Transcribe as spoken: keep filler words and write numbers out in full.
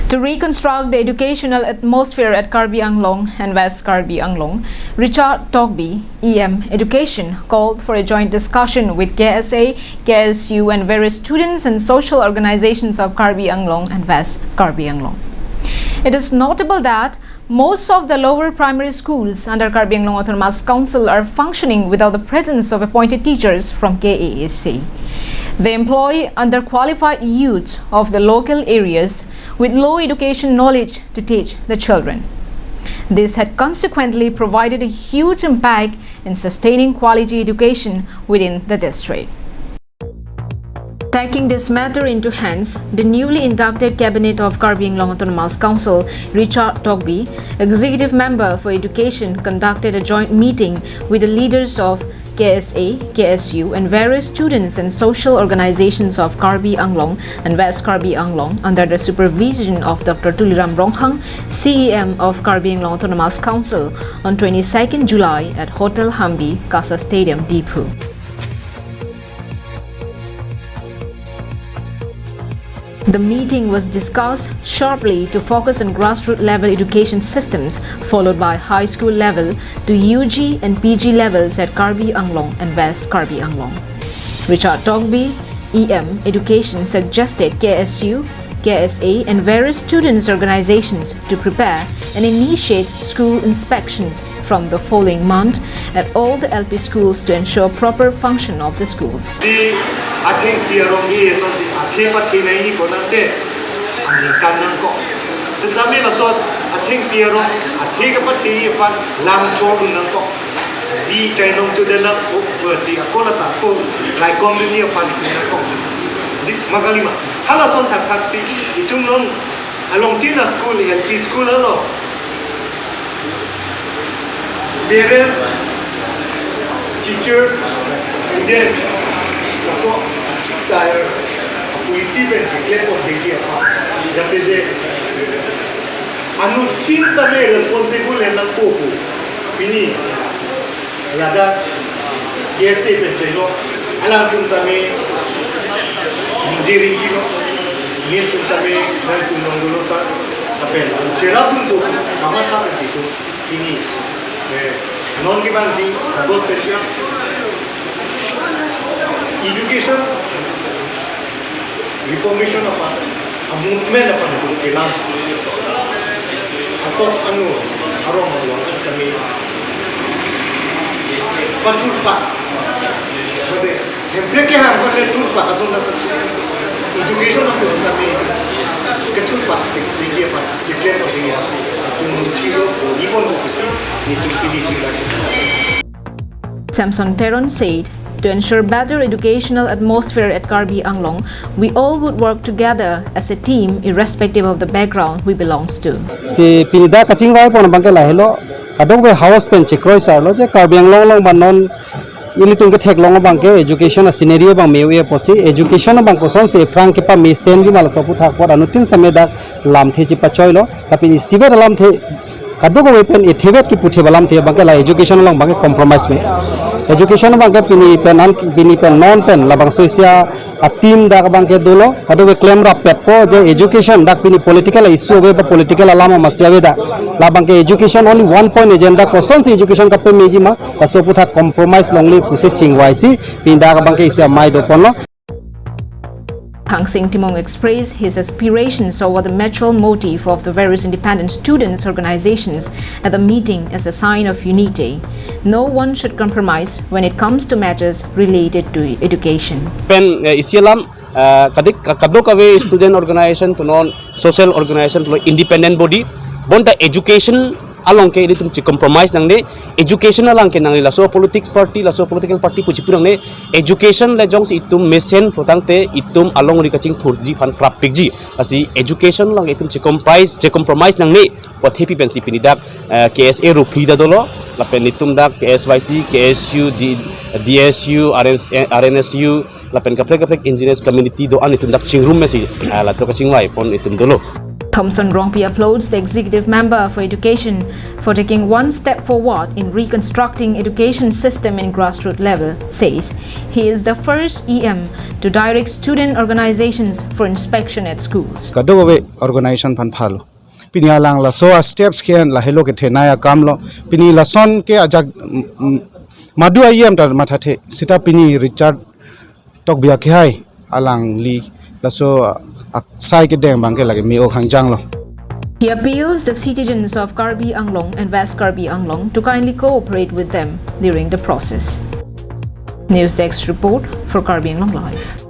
To reconstruct the educational atmosphere at Karbi Anglong and West Karbi Anglong, Richard Tokbi, E M Education, called for a joint discussion with K S A, K S U, and various students and social organizations of Karbi Anglong and West Karbi Anglong. It is notable that most of the lower primary schools under Karbi Anglong Autonomous Council are functioning without the presence of appointed teachers from K A A C. They employ underqualified youths of the local areas with low education knowledge to teach the children. This had consequently provided a huge impact in sustaining quality education within the district. Taking this matter into hands, the newly inducted cabinet of Karbi Anglong Autonomous Council, Richard Tokbi, executive member for education, conducted a joint meeting with the leaders of K S A, K S U, and various students and social organizations of Karbi Anglong and West Karbi Anglong under the supervision of Doctor Tuliram Ronghang, C E M of Karbi Anglong Autonomous Council, on twenty-second July at Hotel Hampi, Kasa Stadium, Diphu. The meeting was discussed sharply to focus on grassroots level education systems, followed by high school level to U G and P G levels at Karbi Anglong and West Karbi Anglong. Richard Tokbi, E M Education, suggested K S U, K S A, and various students' organizations to prepare and initiate school inspections from the following month at all the L P schools to ensure proper function of the schools. Di athengpi arong ke asonsi athe pathenei ni konate aningkan nangkok. Setame laso athengpi arong athe kapathe aphan lam chordun nangkok. Di chainong chodelang ko versi ako lata ko laikom duni aphan nangkok. Di magalima. Halason thakthak si itum non along tina school, L P school along. Parents, teachers, student, laso achuk tire, apolisi pen declare kok degi apa. Jate je anuttin tame responsible henang popo. Pini ladak K S A pen chelo, alangtum tame ningje ringgilo, nelitum tame nangtum nongdolo sa, lapen cherapdun popo, kamatha pen pipo. Pini, eh, non kevangji, August tarik ya. Education reformation apa, a movement apa itu ke launch. Atok anu, arong arong sami pathurpa. Mate, hemprek ke hang pathurpa, ason na saksi. Education apa kami kethurpa, tinggi apa, declare apa tinggi apa. Tung chilo, ni pon ko kusi, ni tung pini chila. Samson Teron said, to ensure better educational atmosphere at Karbi Anglong, we all would work together as a team irrespective of the background we belongs to. Si pini dak kachingvai pon abangke lahelo, kadokave house pen chekroi sarlo je Karbi Anglong along ba non ilitum ketheklong abangke education a scenario abang me-e apotsi education abang kosonsi aphrang kepamesen ji ma laso aphuthak apot anuttin same dak lamthe chepachoilo, tapi isivet alamthe kadokave pen ithevet kiputhe ba lamthe abangke la education along abangke compromise me. Education abangke pini pen an pini pen non pen labangso isi a team dak abangke dolo, kadokave klem rappetpo je education dak pini political issue ave ba political alam amatsi ave dak. Labangke education only one point agenda, kosonsi education kapemeji ma, laso aphuthak compromise longle pusi chingvaisi pini dak abangke isi amei doponlo. Thangsing Timung expressed his aspirations over the mutual motive of the various independent students' organizations at the meeting as a sign of unity. No one should compromise when it comes to matters related to education. Pen, eh, isi alam, eh, kadik, ka-, kadokave student organization punon, social organization punon, independent body, bonta education along ke ilitum che-compromise nangne, education along ke nangne, laso politics party, laso political party pu chipu nangne, education le jongsi itum mesen pulotangte itum alongri kachingthurji aphan prapikji. Lasi education along itum che-compromise, che-compromise nangne, pu athepi pensi pini dak, eh, K S A ruphli ta dolo, lapen itum dak K S Y C, K S U, D-, D S U, R N S, eh, R N S U, lapen kaprek kaprek indigenous community do-an itum dak chingrum mesi, ah, laso kachingvai pon itum dolo. Thomson Rongpi applauds the executive member for education for taking one step forward in reconstructing education system in grassroots level, says he is the first E M to direct student organizations for inspection at schools. Kadokave organization aphan phalo. Pini alang laso a steps ke-en lahelo kethenei akam lo. Pini lason ke ajak, mm, mm, madu ayem ta mathathe. Sita pini Richard Tokbi akhai alangli laso, ah, aksai kedeng abang ke lake me-ok hangjang lo. He appeals the citizens of Karbi Anglong and West Karbi Anglong to kindly cooperate with them during the process. News Desk report for Karbi Anglong Live.